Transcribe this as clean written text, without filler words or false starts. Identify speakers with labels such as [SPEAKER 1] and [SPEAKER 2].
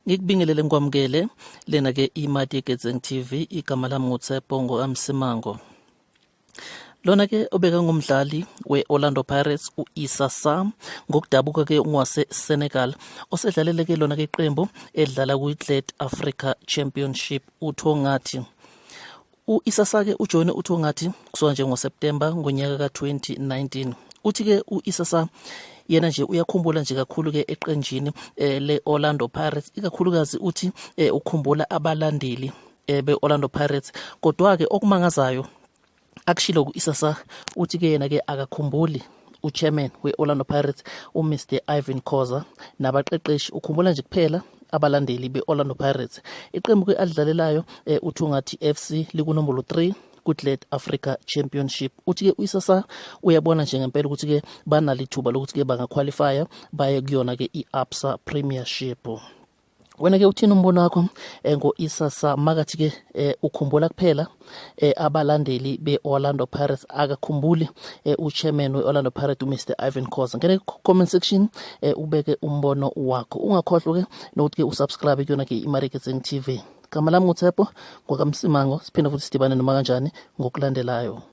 [SPEAKER 1] Ngikubingelele ngikwamukele lena ke iMadigetseng TV, igama lami nguTshepo ngokaMsimango. Lona ke obeka ngumdlali we-Orlando Pirates u-Issa Sarr, ngokudabuka ke ungwase Senegal, osedlalele ke lona ke iqembu edlala kwi-Glad Africa Championship uThongathi. U-Issa Sarr ke ujoyine uThongathi kusuka nje ngoSeptember ngonyaka ka-2019. Uthi ke u-Issa Sarr yena nje uyakhumbula nje kakhulu ke eqenjini le-Orlando Pirates, ikakhulukazi uthi ukhumbula abalandeli be-Orlando Pirates. Kodwa ke okumangazayo akushilo ku-Issa Sarr, uthi ke yena ke akakhumbuli uchairman we-Orlando Pirates uMr Irvin Khoza nabaqeqeshi, ukhumbula nje kuphela abalandeli be-Orlando Pirates. Iqembu ke alidlalelayo uThungathi FC likunombolo 3 ku-Glad Africa Championship. Uthi ke u-Issa Sarr uyabona nje ngempela ukuthi ke banalo ithuba lokuthi ke bangaqualifya baye kuyona ke i-Absa Premiership. Wena ke uthini umbono wakho ngo-Issa Sarr makathi ke ukhumbula kuphela abalandeli be-Orlando Pirates, akakhumbuli uchairman we-Orlando Pirates uMr Irvin Khoza? Ngene comment section ubeke umbono wakho, ungakhohlwa ke nokuthi ke usubscribe kuyona ke iMariketseng TV. Gama lami nguTshepo ngokaMsimango, siphinde futhi sidibane noma kanjani ngokulandelayo.